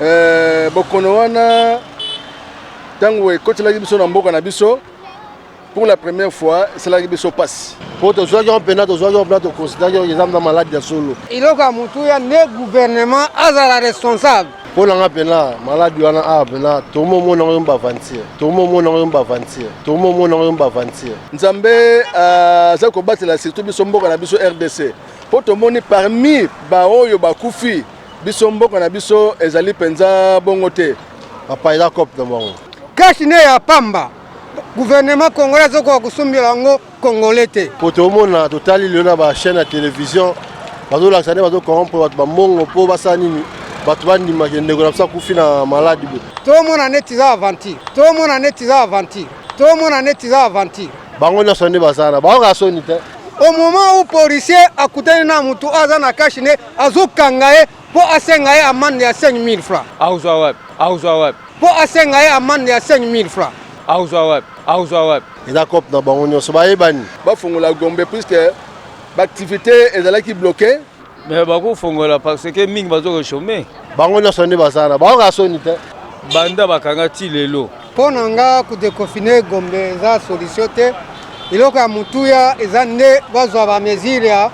Euh, bokono wana ntango ekotelaki biso na mboka na biso pour la première fois esalaki biso mpasi mpo tozwaki yango mpena tozwaki yango mpena toconsideraki yango eza mna maladi ya solo. Eloko ya motuya nde gouvernement azala responsable. Mpo na nga mpena maladi wana awa mpena tokomomona yango baventure tokomomona yango baventure tokomomona yango baventure. Nzambe aza kobatela surtout biso mboka na biso RDC mpo tomoni parmi baoyo bakufi biso mboka na biso ezali mpenza bongo te. Papa eza cope na bango. Cash ne ya pamba gouvernement congolais azokoka kosombela yango congolais te. Po tomona totali lelo na ba chaîne ya télévision bazolakisa nde bazocorrompre bato bambongo mpo basala nini bato bandimaka ndeko na biso akufi na maladi boye. Tomona neti eza aventure, tomona neti eza aventure, tomona neti eza aventure. Bango nyonso nde baza na baoka soni te. Au moment où policier akutani na mutu aza na cash ne azokanga ye mpo asenga ye amende ya 5000 francs. Akozwa wapi? Akozwa wapi? Mpo asenga ye amende ya 5000 francs. Akozwa wapi? Akozwa wapi? Eza cope na bango nyonso bayebani. Bafongola Gombe puisque baactivité ezalaki bloqué. Mais bakofongola parce que mingi bazo ko chômer. Bango nyonso nde baza na baoka soni te. Banda bakanga ti lelo. Mpo na nga kodeconfine Gombe eza solution te. Eloko ya motuya eza nde bazwa ba mesure ya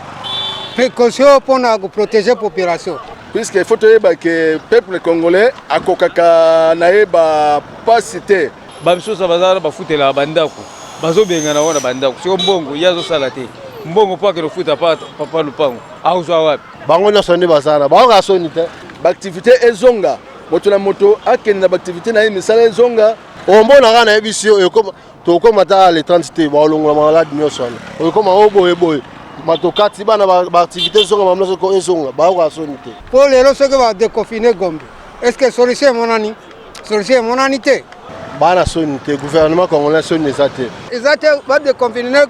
précaution mpo na koprotéger population. Puisque il faut toyeba ke peuple congolais akokaka na ye bapasi te. Bamisusu baza bafutelaka bandako bazobengana wana bandako siko mbongo ye azosala te mbongo mpo akende kofuta papa lupango akozwa wapi? Bango nyonso nde baza na baoka soni te. Baactivité ezonga, moto na moto akende na baactivité na ye, misala ezonga. Omona kaka nayebisi yo tokoma ata le 30 te bakolongola maladi nyonso wana okoma o boye boye matokati bana baactivité ezonga bango nyonso ezonga bayoka soni te. Mpo lelo soki badeconfine Gombe est ce que solution emonani? Solution emonani te. Bana soni te, gouvernement congolais soni eza te. Eza te badeconfine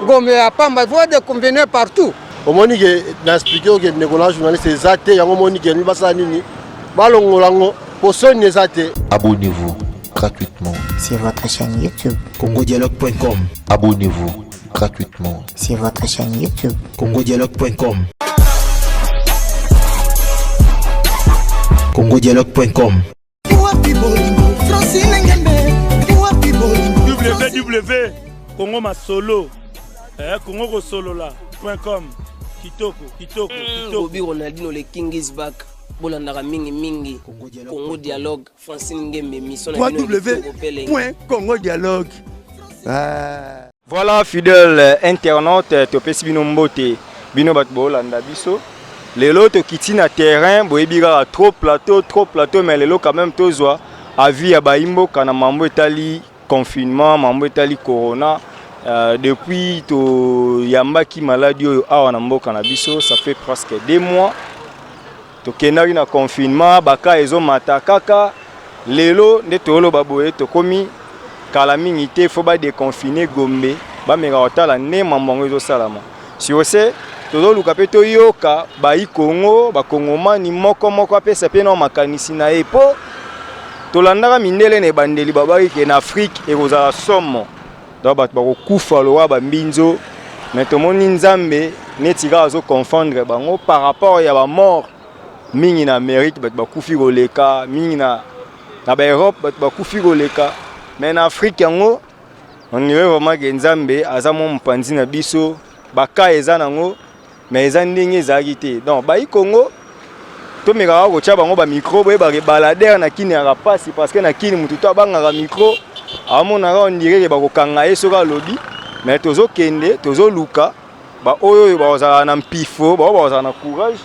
Gombe ya pamba, il faut badeconfine partout. Omoni ke na explique oke ndeko na journaliste eza te yango omoni ke basala nini balongola yango po soni eza te. Abonnez-vous gratuitement sur votre chaîne YouTube. congodialogue.com. Abonnez-vous gratuitement sur votre chaîne YouTube. congodialogue.com. congodialogue.com. www congo masolo eh, congo kosolola.com kitoko kitoko kitoko. Bobby Ronaldinho le king is back bolandaka mingi mingi Congo dialogue Francine Ngembe mission na bino ya kitoko pe elengi. www.congodialogue. Voilà fidèle internaute topesi bino mbote bino bato bolanda biso lelo tokiti na terrain boyebi kaka trop plateau trop plateau mais lelo quand même tozwa avis ya bayimboka na mambo etali confinement mambo etali corona depuis toyambaki maladi oyo awa na mboka na biso ça fait presque 2 mois tokendaki na confinement baka ezomata kaka lelo nde toyoloba boye tokomi kala mingi te fo badeconfine Gombe bameka kotala nde mambo yango ezosalama sur ce tozoluka mpe toyoka bayi Congo bakongomani moko moko apesa mpe na makanisi na ye mpo tolandaka mindele na ebandeli babaki ke na Afrique ekozala somo donc bato bakokufa lokola bambinzo mais tomoni Nzambe neti kaka azoconfondre bango par rapport ya bamort mingi na Amérique bato bakufi koleka mingi na na ba Europe bato bakufi koleka mais na Afrique yango on dirait vraiment ke Nzambe aza mwa mopanzi na biso baka eza nango mais eza ndenge ezalaki te donc bayi Congo tomekaka kotia bango ba micro boyebaka baladere na kini yaka pasi parce que na kini motu to abangaka micro amonaka on dirait ke bakokanga ye soki alobi mais tozokende tozoluka baoyo oyo bakozala na mpifo baoyo bakozala na courage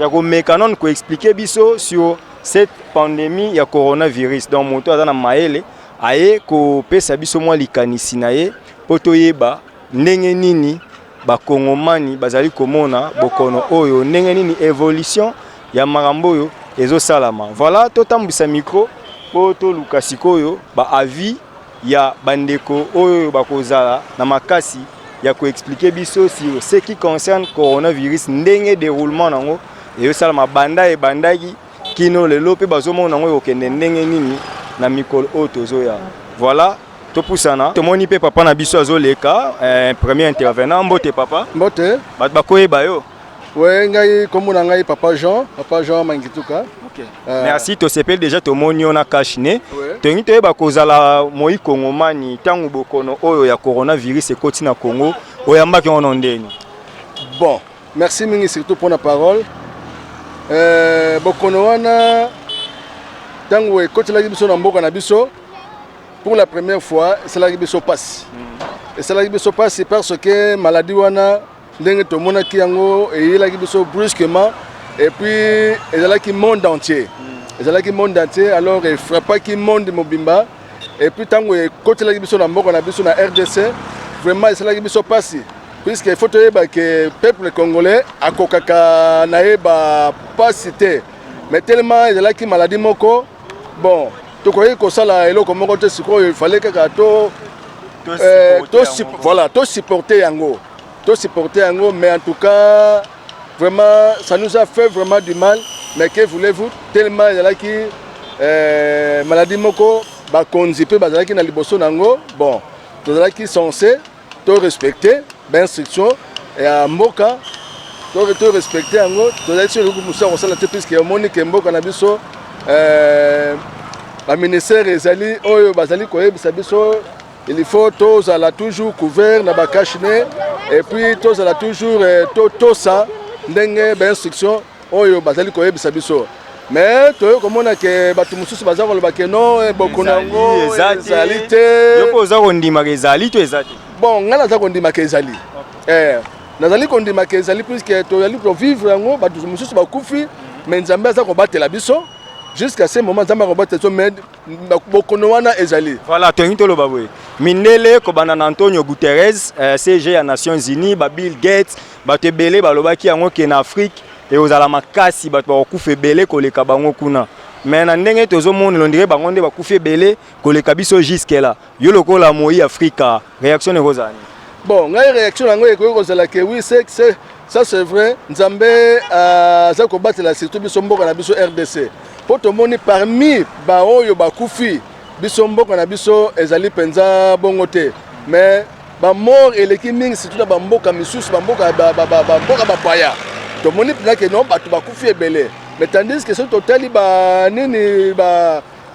ya komeka nano koexplike biso sur cette pandémie ya coronavirus donc moto aza na mayele aye kopesa biso mwa likanisi na ye mpo toyeba ndenge nini bakongomani bazali komona bokono oyo ndenge nini evolution ya makambo oyo ezosalama voilà totambwisa micro mpo toluka sikoyo ba avis ya bandeko oyo bakozala na makasi ya koexplike biso sur ce qui concerne coronavirus ndenge déroulement nango ezosalama banda ebandaki kino lelo mpe bazomona yango ekokende ndenge nini na mikolo oyo tozoya voilà topusana tomoni mpe papa na biso azoleka premier intervenant mbote papa mbote bato bakoyeba yo. We ngai kombo na ngai Papa Jean, Papa Jean Mangituka. Okay. Merci, tosepeli déjà tomoni yo na cache-nez. Ouais. Tolingi toyeba kozala moi kongomani ntango bokono oyo ya coronavirus ekoti na Congo, oyambaki yango na ndeni? Bon, merci mingi surtout pour la parole. Bokono wana ntango ekotelaki biso na mboka na biso pour la première fois, esalaki biso pasi. Esalaki biso pasi parce que maladie wana, ndenge tomonaki yango, eyelaki biso brusquement et puis ezalaki monde entier. Ezalaki monde entier, alors efrappaki monde mobimba. Et puis ntango ekotelaki biso na mboka na biso na RDC, vraiment esalaki biso pasi, puisque il faut toyeba ke peuple congolais akokaka na ye bapasi te. Mais tellement ezalaki maladie moko, bon, tokoki kosala eloko moko te. Sikoyo ifale kaka to voilà, tosupporter yango, tosupporter yango. Mais en tout cas, vraiment, ça nous a fait vraiment du mal. Mais que voulez-vous, tellement ezalaki maladie moko, bakonzi mpe bazalaki na liboso nango. Bon, tozalaki censé to respecter bainstruction ya mboka, to respecter yango. Tozalaki so eloko mosusu ya kosala te, puisque omoni ke mboka na biso, baministère ezali oyo bazali koyebisa biso il faut tozala toujours couvert na bacache-nez et puis tozala toujours totosa ndenge bainstruction oyo bazali koyebisa biso. Mais toyei komona ke bato mosusu baza koloba ke non, bokono yango ezali te. Yo mpo oza kondimaka ezali to eza te? Bon, ngai naza kondimaka ezali. Nazali kondimaka ezali, puisque tozali kovivre yango. Bato mosusu bakufi, mais Nzambe aza kobatela biso jusqu'à ce moment. Nzambe akobatela biso, mais bokono wana ezali. Voilà, tolingi toloba boye: mindele, kobanda na Antonio Guterres, SG ya Nations Unies, ba Bill Gates, bato ebele balobaki yango ke na Afrique ekozala makasi, bato bakokufa ebele koleka bango kuna. Mais na ndenge tozomona, on dirait bango nde bakufi ebele koleka biso jusque là. Yo lokola moi Afrika, réaction ekozala nini? Bon, ngai réaction yango ekoki kozala ke oui, c'est ça, c'est vrai, Nzambe aza kobatela surtout biso mboka na biso RDC, mpo tomoni parmi baoyo bakufi, biso mboka na biso ezali mpenza bongo te. Mais bamort eleki mingi surtout na bamboka misusu, bamboka bapaya. Tomoni mpenza ke non, bato bakufi ebele. Mais tandis que soki totali banini,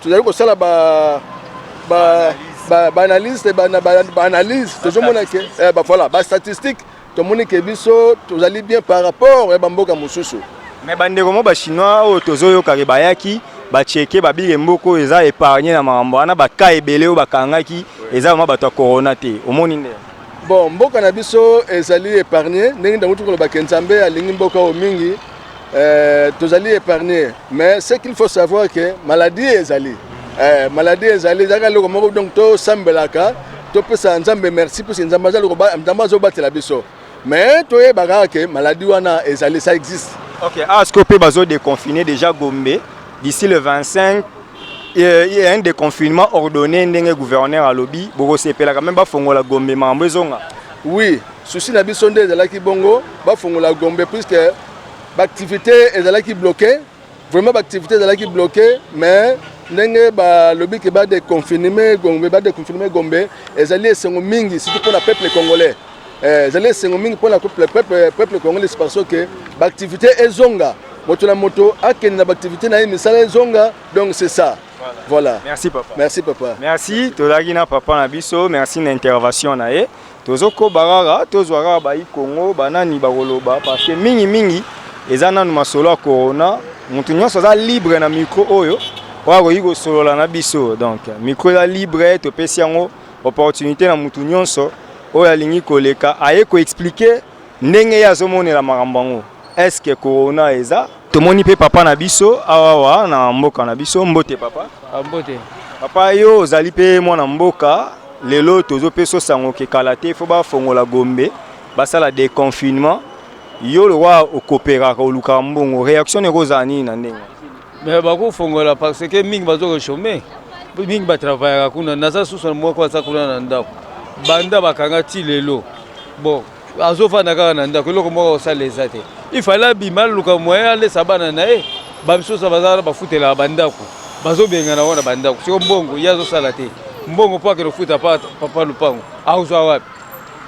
tozali kosala baanalyse, baanalyse, tozomona ke voilà, bastatistique, tomoni ke biso tozali bien par rapport ya bamboka mosusu. Mais bandeko mo bachinois oyo tozoyokaka bayaki bacheke babike, mboka oyo eza épargne na makambo wana. Baka ebele oyo bakangaki eza vraiment bato ya corona te. Omoni nde? Bon, mboka na biso ezali épargne. Ndenge ndango tokolobaka, Nzambe alingi mboka oyo mingi. Tozali épargne, mais ce qu'il faut savoir que maladie ezali, maladie ezali, ezalaka eloko moko. Donc tosambelaka, topesa Nzambe merci, puisque Nzambe Nzambe azobatela biso. Mais toyebaka kaka ke maladie wana ezali, ça existe. Ok, ah, ce que mpe bazodéconfiner déjà Gombe d'ici le 25, il y a un déconfinement ordonné ndenge gouverneur alobi. Bokosepelaka même bafongola Gombe, makambo ezonga? Oui, souci na biso nde ezalaki bongo, bafongola Gombe, puisque baactivité ezalaki bloqué. Vraiment, baactivité ezalaki bloqué. Mais ndenge balobi ke badéconfiner Gombe, badéconfiner Gombe, ezali esengo mingi surtout mpona peuple congolais. Ezali esengo mingi mpona peuple congolais, parce que baactivité ezonga, moto na moto akende na baactivité na ye, misala ezonga. Donc c'est ça, voilà. Merci papa. Merci papa. Merci. Tozalaki na papa na biso. Merci na intervention na ye. Tozokoba kaka, tozwa kaka bayi Kongo banani bakoloba, parce que mingimingi eza nanu masolo ya corona. Moto nyonso aza libre na micro oyo, oyo akoki kosolola na biso. Donc micro eza libre, topesi yango opportunité na motu nyonso oyo alingi koleka, aye koexpliquer ndenge ye azomonela makambo yango. Est ce que corona eza? Tomoni mpe papa na biso awawa na mboka na biso. Mbote papa. Mbote. Papa, yo ozali mpe mwana mboka. Lelo tozopesa sango ke kala te fo bafongola Gombe, basala déconfinement. Yo lokwa okopéraka, olukaka mbongo, réaction ekozala nini na ndenge? Mais bakofongola parce que mingi bazokochômer, mingi batravaillaka kuna. Naza susu na moko aza kuna na ndako, banda bakanga ti lelo. Bon, azofanda kaka na ndako, eloko moko akosala eza te. Ifale abima, aluka moyen alesa bana na ye. Bamisusu baza wana bafutelaka bandako, bazobengana wana bandako. Siko mbongo ye azosala te, mbongo mpo akende kofuta papa lupango, akozwa wapi?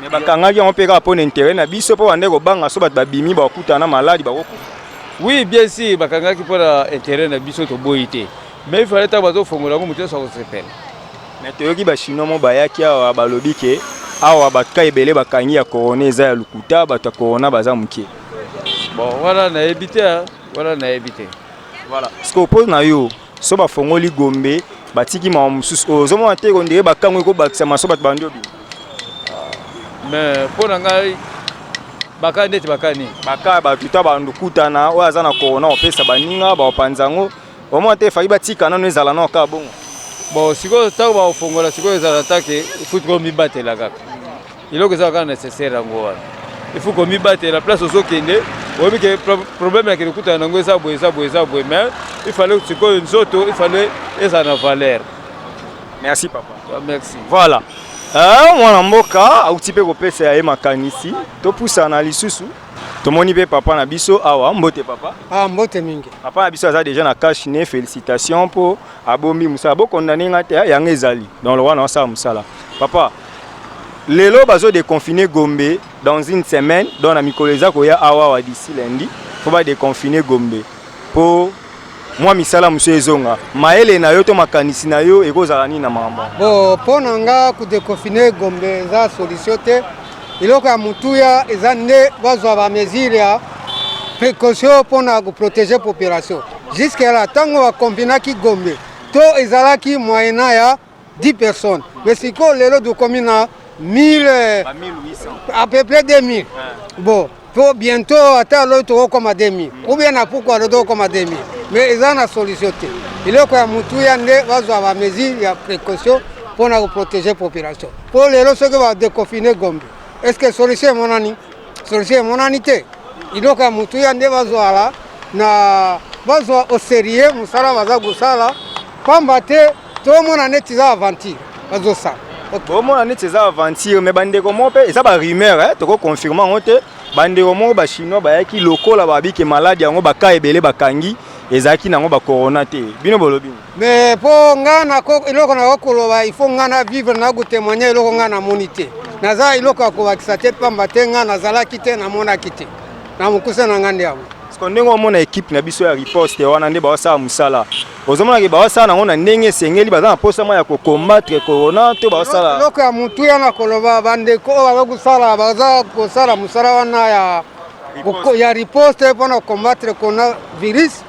Mais bakangaki yango mpe kaka mpo na intérêt na biso, mpo bande kobanga so bato babimi, bakokutana na maladi, bakokufa. Oui, bien sûr, bakangaki mpo na intérêt na biso, toboyi te, mais il fallait ntango bazofongola yango, moto nyonso akosepela. Mais toyoki Bachinois mo bayaki awa, balobi ke awa bato ka ebele bakangi ya corona eza ya lokuta, bato ya corona baza moke. Bon, wana nayebi te, wana nayebi te. Voilà, parce que mpo na yo, so bafongoli Gombe, batiki mawa mosusu oyo ozomona te, kondire bakango ekobakisama so bato bandi obima. Mais mpo na ngai, baka neti bakani. Baka bato ta bandu kutana, oyo aza na corona opesa baninga, baopanza yango, omona te efaki batika nano ezala nano kaka bongo. Bon, sikoyo ntango bakofongola sikoyo, ezala take futi komibatela kaka, eloko eza kaka nécessaire yango wana. Il faut komibatela place ozokende, oyebi ke problème ya kende kutana nango eza boye, eza boye, eza boye, mais il fallait sikoyo nzoto, il fallait ezala na valeur. Merci papa. Ah, merci. Voilà, mwana mboka auti mpe kopesa ya ye makanisi. Topusana lisusu, tomoni mpe papa na biso awa. Mbote papa. Ah, mbote mingi. Papa na biso aza déjà na cache-nez, félicitation mpo abombi mosala. Bokondane nga te, yango ezali dans le wana osala mosala. Papa, lelo bazo déconfiner Gombe dans une semaine, donc na mikolo eza koya awa awa, d'ici lundi faut badéconfiner Gombe mpo mwa misala mosusu ezonga. Mayele na yo to makanisi na yo ekozala nini na makambo? Bon, mpo na nga, kodéconfiner Gombe eza solution te. Eloko ya motuya eza nde bazwa bamesure ya précaution mpona koprotéger population. Jusque là, ntango baconfinaki Gombe, to ezalaki moyennant ya 10 personnes, mais sikoyo lelo tokomi na 1000, à peu près 2000. Bon, po bientôt ata loyi tokokoma 2000 ou bien na pukwa lo tokokoma 2000, mais eza na solution te. Eloko ya motuya nde bazwa bamesure ya précaution mpona koprotéger population, mpo lelo soki badéconfiner Gombe, est ce que solution emonani? Solution emonani te. Eloko ya motuya nde bazwala na bazwa au sérieux mosala baza kosala, pamba te tomona neti eza aventure bazosala. Bomona neti eza aventure, mais bandeko moko mpe eza barumeur, tokoconfirmer yango te. Bandeko moko Bachinois bayaki lokola babike maladi yango, baka ebele bakangi ezalaki nango bacorona te. Bino bolobi? Mais mpo nga eloko na koloba, il faut nga na vivre na kotémoigner eloko nga namoni te. Naza eloko ya kobakisa te, pamba te nga nazalaki te, namonaki te. Na mokuse na nga nde yango. Parce ndenge omona équipe na biso ya riposte wana, nde baosala mosala, ozomonaki baosala nango na ndenge esengeli, baza na posa mwa ya kocombattre corona to baosala? Eloko ya motuya na koloba, bandeko oyo baza kosala, baza kosala mosala wana ya riposte mpona kocombattre coronavirus,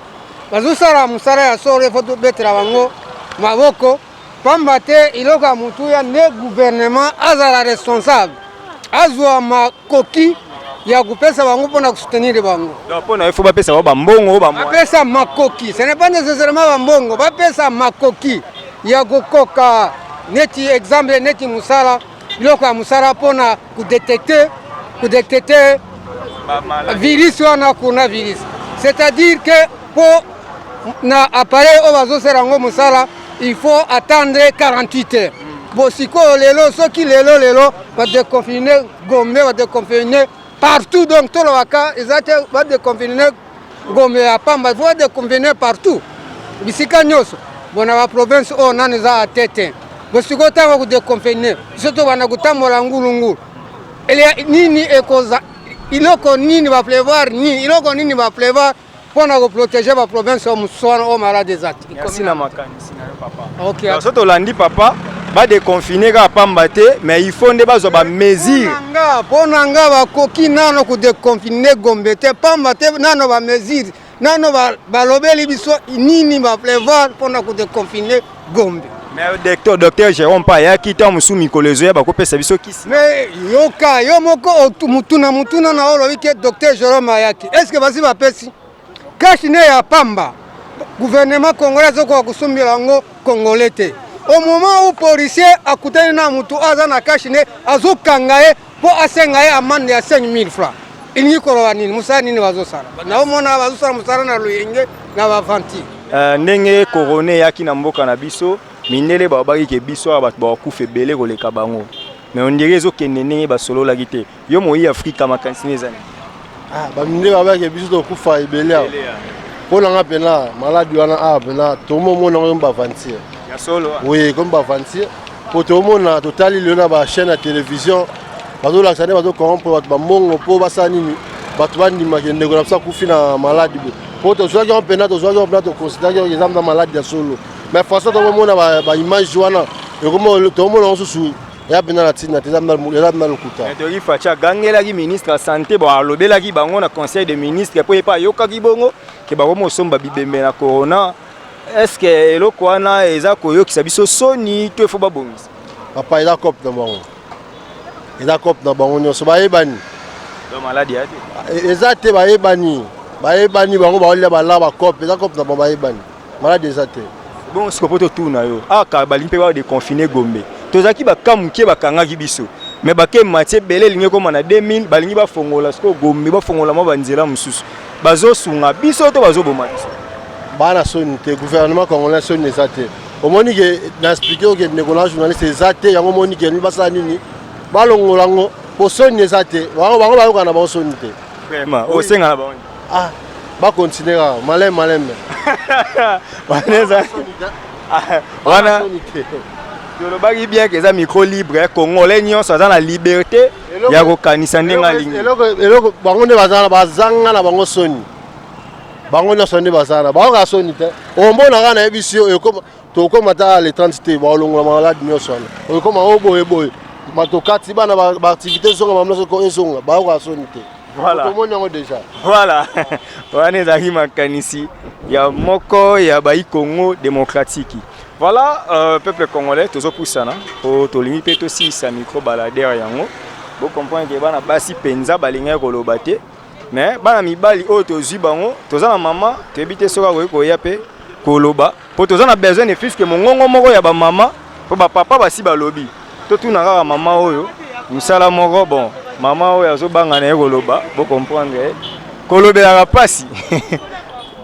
bazosala mosala ya solo, ifo tobetela bango maboko, pamba te eloko ya motuya nde gouvernement azala responsable, azwa makoki ya kopesa bango mpona kosoutenir bango. Mpona ifo bapesa bango bambongo. Bapesa makoki, ce n'est pas nécessairement bambongo, bapesa makoki ya kokoka, neti exemple, neti mosala, biloko ya mosala mpona kodétecter virus wana, coronavirus. C'est-à-dire que mpo na appareil oyo bazosala yango mosala, il faut attendre 48 heures. Bon, sikoyo lelo, soki lelo lelo badéconfiner Gombe, badéconfiner partout, donc tolobaka eza te badéconfiner Gombe ya pamba, il faut badéconfiner partout, bisika nyonso. Bon, na baprovince oyo nano eza ate te. Bon, sikoyo ntango kodéconfiner, biso tobanda kotambola ngulungulu, nini ekoza, eloko nini baprévoir, nini, eloko nini baprévoir mpona koprotéger baprovince oyo mosusu wana oyo malade eza te? Merci na makanisi na yo papa. Ok. So tolandi papa, badéconfiner kaka pamba te, mais il faut nde bazwa bamesure. Nga, mpo na nga, bakoki nano kodéconfiner Gombe te, pamba te nano bamesure, nano balobeli biso nini baprévoir mpona kodéconfiner Gombe. Mais docteur Jérôme mpe ayaki, ntango mosusu mikolo ezoya bakopesa biso kisi. Mais yoka, yo moko mutuna mutuna na olobi ke docteur Jérôme ayaki, est ce que basi bapesi cache-nez ya pamba? Gouvernement congolais azokoka kosombela yango Congolais te. Au moment où policier akutani na mutu aza na cache-nez, azokanga ye mpo asenga ye amende ya 5000 francs, elingi koloba nini? Mosala nini bazosala? Naomona bazosala mosala na loyenge na baventure. Ndenge corona eyaki na mboka na biso, mindele balobaki ke biso awa bato bakokufa ebele koleka bango, mais on dirait ezokende ndenge basololaki te. Yo moi Afrika, makanisi eza nini? Ah, bamindele babaki biso tokufa ebele awa. Mpo na nga mpena, maladi wana awa mpena tomomona yango baaventure. Ya solo? Oui, comme baaventure, po tomona, totali lelo na bachaîne ya télévision. Bazolakisa nde bazocorrompre bato bambongo mpo basala nini? Bato bandimaki ndeko na biso akufi na maladi boye, mpo tozwaki yango mpena, tozwaki yango mpena, toconsidéraki yango eza na maladi ya solo. Mais façon tokomona baimage wana, tokomona yango susu ya mpena na ntina te, eza mpena lokuta. Toyoki Fatshi agangelaki ministre ya Santé. Bon, alobelaki bango na conseil de ministre mpo ye mpe ayokaki bongo ke bakomi osomba bibembe na corona. Est ce que eloko wana eza koyokisa biso soni to efo babongisa? Papa, eza coop na bango, eza coop na bango nyonso, bayebani. Donc maladi ya te? Eza te, bayebani, bayebani bango, baolia bala bacoop, eza coop na bango, bayebani, maladi eza te. Bon, sikoyo mpo totuna yo, aka balingi mpe badéconfiner Gombe. Tozalaki baka moke, bakangaki biso, mais bake matie ebele, elingi ekóma na 2000. Balingi bafongola sikoyo Gombe, bafongola mwa banzela mosusu. Bazosunga biso to bazoboma biso? Bana soni te, gouvernement congolais soni eza te. Omoni ke na expliquer oke, ndeko na journaliste, eza te yango. Omoni ke basala nini? Balongola yango po soni eza te. Bango bango bayokana na bango soni te. Vraiment, osenga na bango? Ah, bacontinuer kaka malembe malembe. Wana eza wana tolobaki bien ke eza micro libre. Congolais nyonso aza na liberté ya kokanisa ndenge alingi. Eloko bango nde bazanga na bango soni, bango nyonso nde baza na baoka soni te. Omona kaka, nayebisi yo, tokóma ta le 30 te, baolongola maladi nyonso wana, okóma o boye boye, tokati bana baactivité ezonga, bango nyonso ezonga, baoka soni te. Voilà. Tomoni yango déjà. Voilà, wana ezalaki makanisi ya moko ya bai Congo démocratique. Voilà, peuple congolais, tozopusana po tolingi mpe tosilisa micro baladeur yango. Bocomprendre ke bana basi mpenza balingaki koloba te, mais bana mibali oyo tozwi bango, toza na mama, toyebi te soki akoki koya mpe koloba, mpo toza na besoin ne fût-ce que mongongo moko ya bamama, mpo bapapa basi balobi. Totuna kaka mama oyo mosala moko. Bon, mama oyo azobanga na ye koloba, bocomprendre, kolobelaka mpasi.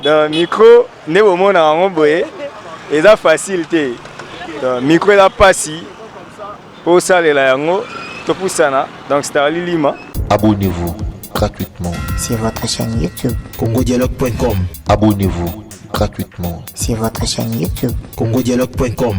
Donc micro nde bomonaka yango boye, eza facile te. Donc micro eza mpasi mpo osalela yango. Topusana, donc Starli Lima. Abonnez-vous gratuitement sur votre chaîne YouTube. congodialogue.com. Abonnez-vous gratuitement sur votre chaîne YouTube. congodialogue.com.